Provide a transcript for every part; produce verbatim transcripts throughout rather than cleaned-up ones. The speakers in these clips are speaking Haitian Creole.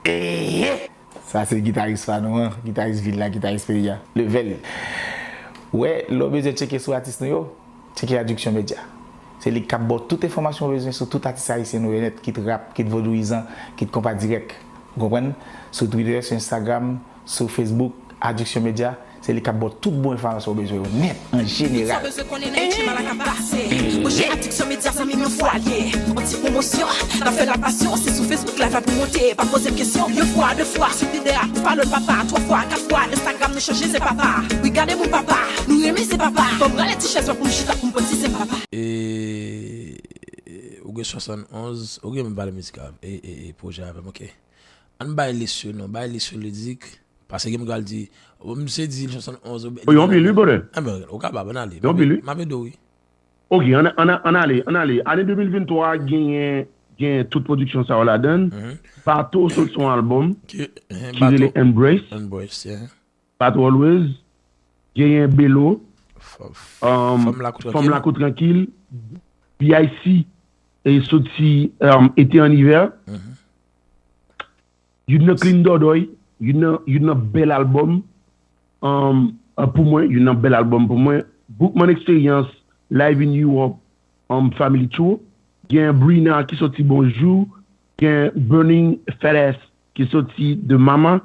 Ehe! Sa se gitaris pa nou an, gitaris vil la, gitaris peyi a. Level. Ou wè, lè w bezwen tcheke sou atis nou yo, tcheke Addiction Media. Se li k ap ba w tout enfòmasyon w bezwen sou tout atis ayisyen nou yo nèt, kit rap, kit vodouyizan, kit konpa dirèk. Ou konprann? Sou Twitter, sou Instagram, sou Facebook, Addiction Media, se li k ap ba w tout bon enfòmasyon w bezwen yo nèt, an jeneral. Sa bezwen konnen nan H M A la ka pase. Branche Addiction Media, zanmi m, yon fwa l ye. Yon ti pwomosyon, n ap fè l ak pasyon. Se sou Facebook Live la pou monte. Pa poze m kesyon. Yon fwa, de fwa, sou Twitter, nou pale l papa. Twa fwa, kat fwa, Instagram, nou chanje zen papa. Wi, gade moun papa, nou renmen zen papa. Ban m rale ti chèz mwen pou m chita, pou m pran ti zen papa. E, ou gen swasannonz, ou gen menm pale mizik a, e, e, e, pwojè avè m, ok. Ann bay lis yo non, bay lis yo lidik, paske gen moun k al di, o, misye di swasannonz, o, wi, gen anpil, wi, brother. Enben, ou kapab, ann ale. Gen anpil, wi. M ap ede w, wi. Ok, ann, ann, ann ale, ann ale. Ane de mil venntwa a genyen, genyen tout pwodiksyon sa yo ladan l. Bato sot sou yon albòm ki rele Embrace. Embrace, yeah. Bato Always. Genyen Belo. Fanm Lakou Trankil. B I C, e soti, um, Été en hiver. Youn nan clean dòdòy, youn nan, youn nan bèl albòm, um, uh, pou mwen, youn nan bèl albòm pou mwen. Boukman Experience, Live in Europe, um, Family Tour. Gen Brina ki soti Bonjou. Gen Burning Fat Ass ki soti The Mama.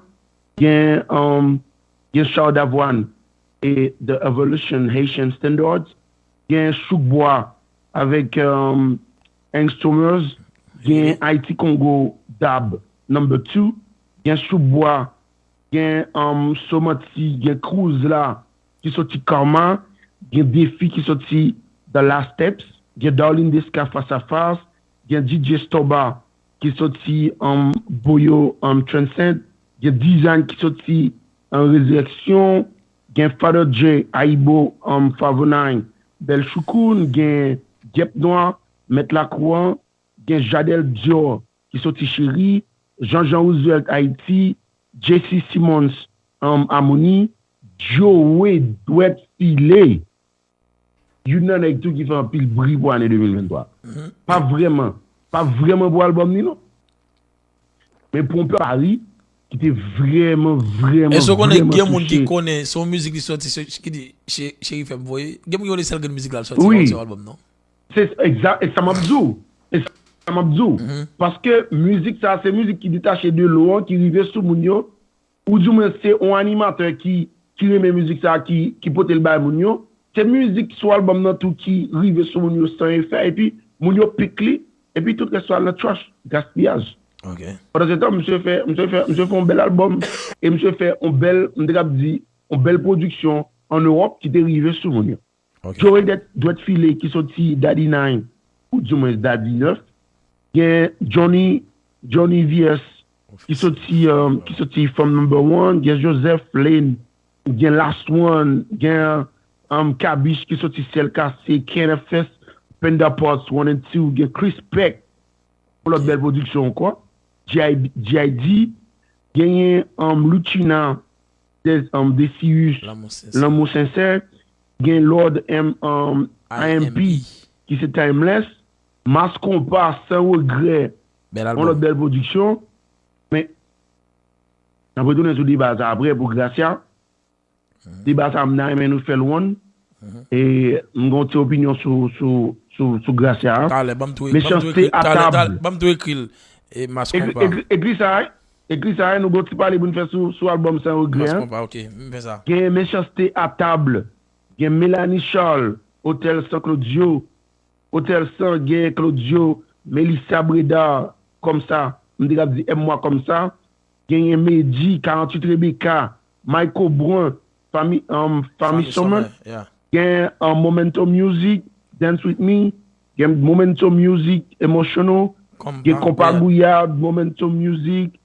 Gen, um, gen Charles Davoine e The Evolution Haitian Standards. Gen Chouk Bwa avèk, um, Angstromers. Gen Haiti Congo Dab Number Two. Gen Chouk Bwa, gen, um, Somanti, gen Cruz la ki soti Karma, gen Defi ki soti The Last Steps, gen Darlene Desca Face à Face, gen D J Storba ki soti, um, Boyo, um, Transcend, gen Design ki soti, um, Rezireksyon, gen Father J, Ayibo, um, Favonine, Bèl Choukoun, gen Gyèp Nwa, Mèt Lakou an, gen Jadel Dior ki soti Cheri, Jean Jean Roosevelt Ayiti, J C Simmons, um, Amoni, Joe Dwèt File. Youn nan nèg tou ki fè anpil bri pou ane de mil venntwa. Pa vrèman, pa vrèman pou albòm ni non. Men pou yon pari ki te vrèman, vrèman, vrèman touche. Èske w konnen gen moun ki konnen se yon mizik li soti, se, ki di, Che-, Cheri fè m voye? Gen moun ki konnen sèl grenn mizik la l soti, pa yon sèl albòm non. Se egzak, e sa m ap di w. E sa m ap di w. Paske mizik sa, se mizik ki detache de lo an, ki rive sou moun yo. Ou di mwen se yon animatè ki, ki renmen mizik sa, ki, ki pote l bay moun yo. Se mizik sou albòm nan tou ki rive sou moun yo san efè, epi moun yo pik li, epi tout rès yo al nan trash, gaspiyaj. Pandan se tan, misye fè, misye fè, misye fè yon bèl albòm, e misye fè yon bèl, m te kab di, yon bèl pwodiksyon ann Ewòp ki te rive sou moun yo. Joe Dwèt, Dwèt File ki soti Daddy Nine ou di mwen Daddy Nèf. Gen Johnny, Johnny V S ki soti, um, ki soti Fanm Number One. Gen Joseph Lane. Gen Last One. Gen, um, Kabish ki soti Sèl Kase, K N F S, Panda Parts One and Two. Gen Chris Peck. Yon lòt bèl pwodiksyon ankò. G I, G I D, genyen, um, Lucina, Des, um, Decius, Lanmou Sensè. Lanmou Sensè. Gen Lord M, um, I M P, ki se Timeless. Mass Konpa, Sans Regret. Yon lòt bèl pwodiksyon. Men, n ap retounen sou deba sa apre pou Gracia. Deba sa a, m ta renmen nou fè l one. E m gen yon ti opinyon sou, sou, sou, sou Gracia a. Talè, ban m tou, ban m tou Mechanste ekri, a talè, talè, tab. Ban m tou ekri l. E Mass Konpa. Ekri, ekri, ekri sa a, ekri sa a, nou gen yon ti pale pou n fè sou, sou albòm Sans Regret an. Mass Konpa, ok, m fè sa. Gen Mechanste a tab, gen Melanie Charles, Hotel San Claudio, Hotel San, gen Claudio, Melissa Bredard, Kòmsa, m te kab di M mwa kòmsa, genyen Medji, Karanntuit Rebecca, Michael Brun, Fami, um, Fami Summer, gen, um, Momentum Music, Dance With Me, gen Momentum Music, Emotional, gen Konpa Gouyad, Momentum Music,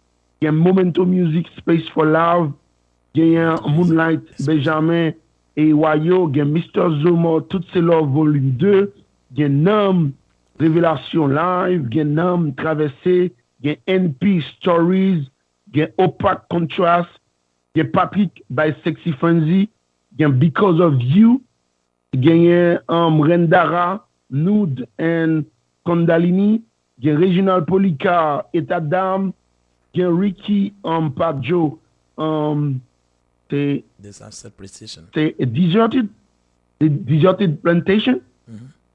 gen Momentum Music, Space for Love, genyen Moonlight, Benjamin, e Wayo, gen Mister Zomò, Tout Se Love Volume De, gen Nanm, Revelasyon Live, gen Nanm, Travèse, gen N P Stories, gen Opak Contrast, gen Patrick by Sexy Frenzy, gen Because of You, genyen, um, Rendara, Nude and Kundalini, gen Reginald Policar, Etat d'Âme, gen Ricky um, Padjo, um, se Disaster PlayStation. se Deserted, Deserted Plantation,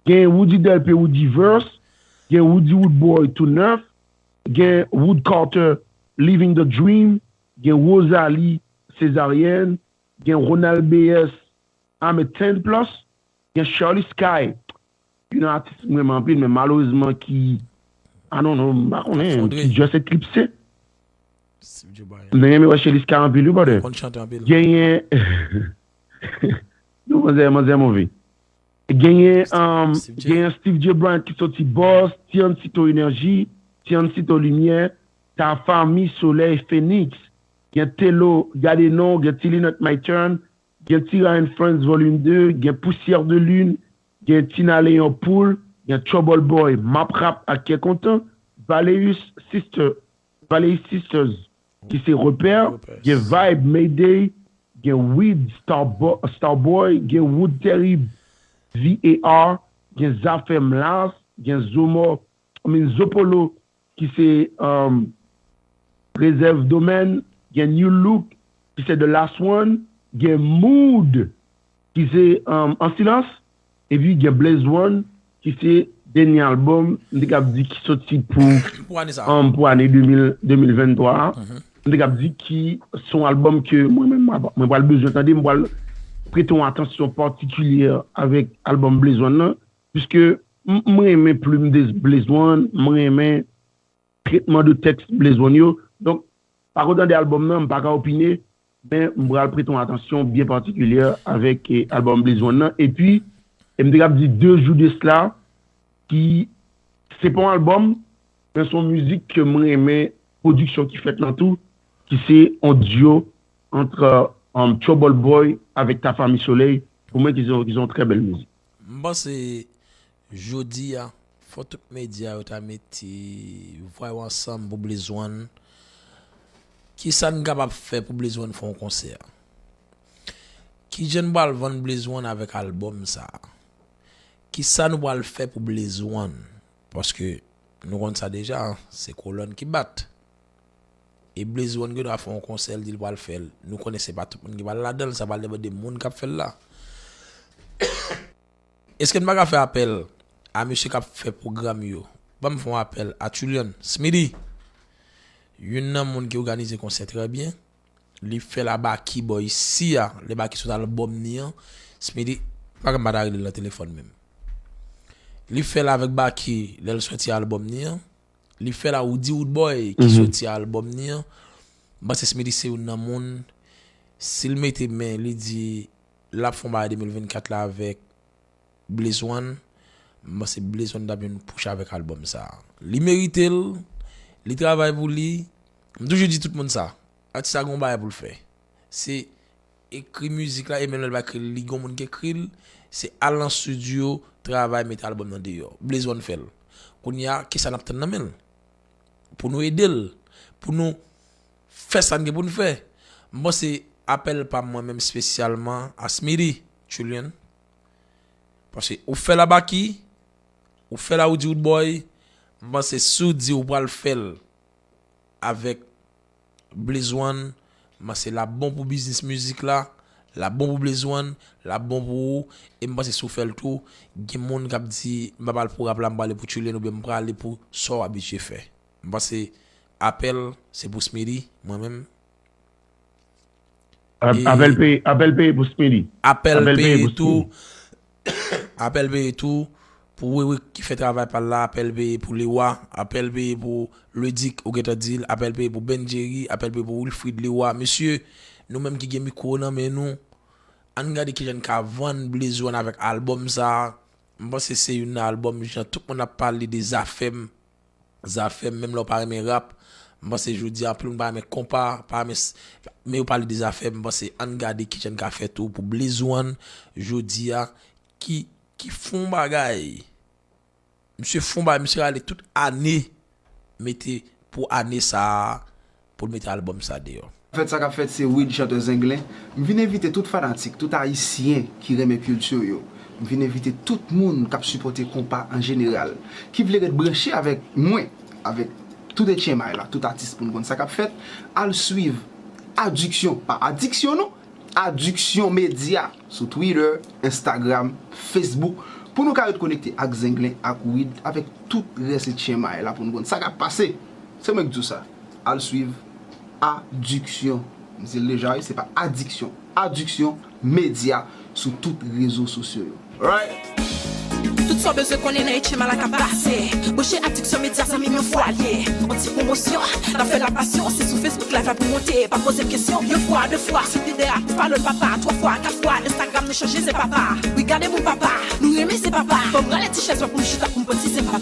gen Woody Delpe Woody Verse, gen Woody Woodboy Tou Nèf, gen Wood Carter Living the Dream, gen Rosalie Césarienne, gen Ronald B S I'm a ten plus, gen Charlie Sky, yon atis mwen renmen anpil, men malerezman ki, I don't know, m pa konnen, ki just eklipse. M te renmen wè Charlie Sky anpil, wi, brother. Genyen, non, manzè, manzè move. Genyen, um, genyen Steve J. Bryant ki soti Boss, Tiancito Energy, Tiancito Limyè, Tafa Mi Solèy Phoenix, gen Telo, Gade Non, gen Tilinot My Turn, gen Tira and Friends Volume de, gen Poussière de Lune, gen Tina Léon Pool, gen Trouble Boy, Map Rap ak Kè Kontan, Valeus Sister, Valeus Sisters, ki se Repè, gen Vibe Mayday, gen Weed Starboy, gen Wood Terrib, V A R, gen Zafèm Las, gen Zomo, I mean Zopolo, ki se um, Rezèv Domèn, gen New Look, ki se The Last One, gen Mood, ki se um, An Silans, epi gen Blaze One, ki se dènye albòm, m te kab di ki soti pou, Pou ane sa. um, pou ane de mil, de mil venntwa a. M te kab di ki se yon albòm ke mwen menm mwen mwen pral bezwen tande, mwen pral prete yon atansyon patikilye avèk albòm Blaze One nan, piske m m renmen plim de Blaze One, mwen renmen tretman de tèks Blaze One yo. Donk, pa kontan de albòm nan, m pa ka opine, men m pral prete yon atansyon byen patikilye avèk eh, albòm Blaze One nan. Epi, e m te kab di de jou de sla, ki se pa yon albòm, men se yon mizik ke m renmen pwodiksyon ki fèt lan tou, ki se yon duo ant um, Trouble Boy avèk Tafa Mi Solèy. Pou mwen, ki se yon- ki se yon trè bèl mizik. M panse jodi a, fò tout medya yo ta mete vwa yo ansanm pou Blaze One. Kisa n kapab fè pou Blaze One fè yon konsè? Kijan n pral vann Blaze One avèk albòm sa? Kisa nou pral fè pou Blaze One? Paske nou konn sa deja, se kolòn ki bat. E Blaze One gen dwa fè yon konsè, l di l pral fè l. Nou konnen se pa tout moun ki pral ladan l, sa pral depann de moun k ap fè l la. Èske n pa ka fè apèl a mesye k ap fè pwogram yo? Ban m fè yon apèl a Tchulian, Smitty. Youn nan moun ki òganize konsè trè byen. Li fè l a Baky bò isi a, lè Baky sot albòm ni an. Smitty, pa ka m pa ta rele l nan telefòn menm. Li fè l avèk Baky lè l soti albòm ni an. Li fè l a Woody Woodboy ki soti albòm ni an. M panse Smitty se youn nan moun, si l mete men, li di l ap fè yon bagay de mil vennkat la avèk Blaze One, m panse Blaze One t ap jwenn push avèk albòm sa. Li merite l, li travay pou li. M toujou di tout moun sa, atis la gen yon bagay pou l fè. Se ekri mizik la, e menm lè l pa ekri l, li gen yon moun ki ekri l, se al nan studio, travay, mete albòm nan deyò. Blaze One fè l. Kounye a, kisa n ap tann nan men l? Pou nou ede l, pou nou fè sa n gen pou n fè. M panse apèl pa m mwen menm espesyalman a Smitty, Tchulian. Paske ou fè l a Baky, ou fè l a Woody Woodboy, m panse si w di ou pral fè l avèk Blaze One, m panse l ap bon pou biznis mizik la, l ap bon pou Blaze One, l ap bon pou ou, e m panse si w fè l tou, gen moun k ap di, m pa pral pou rap la, m prale pou Tchulian oubyen m prale pou sa w abitye fè. M panse apèl, se pou Smitty, mwen menm. Apèl peye, apèl peye pou Smitty. Apèl peye tou. Apèl peye tou pou Wewe ki fè travay pa l la, apèl peye pou Lewa, apèl peye pou Ludic, ou gentan di l, apèl peye pou Ben Jerry, apèl peye pou Wilfrid Lewa. Mesye, nou menm ki gen mikwo nan men nou, ann gade kijan n ka vann Blaze One avèk albòm sa. M panse se youn nan albòm jan tout moun ap pale de Zafèm. Zafèm, menm lè w pa renmen rap, m panse jodi a, anpil moun pa renmen konpa, pa renmen, men yo pale de Zafèm, m panse ann gade kijan n ka fè tou pou Blaze One, jodi a, ki, ki fè yon bagay. Misye fè yon bagay, misye rale tout ane, mete pou ane sa a, pou l mete albòm sa deyò. Fèt sa k ap fèt se Wid chantè Zenglen. M vin envite tout fanatik, tout ayisyen ki renmen kilti yo. M vin envite tout moun k ap sipòte konpa an jeneral, ki vle ret branche avèk mwen, avèk Tout H M I la, tout atis pou nou konn sa k ap fèt, al swiv Adiksyon, pa adiksyon non, Adiksyon Medya sou Twitter, Instagram, Facebook, pou nou ka ret konekte ak Zenglen, ak Wid, avèk tout rès H M I la pou nou konn sa k ap pase. Se mwen k di w sa. Al swiv Adiksyon. M di l deja, wi, se pa adiksyon. Adiksyon Medya sou tout rezo sosyo yo. Alright? Tout sa w bezwen konnen nan H M I la k ap pase. Branche Adiksyon Medya, zanmi m, yon fwa l ye. Yon ti pwomosyon, n ap fè l ak pasyon. Se sou Facebook Live la pou monte, pa poze m kesyon. Yon fwa, de fwa, sou Twitter, nou follow l papa. Twa fwa, kat fwa, Instagram, nou chanje zen papa. Wi, gade moun papa, nou renmen zen papa. Ban m rale ti chèz mwen pou m chita, pou m pran ti zen papa.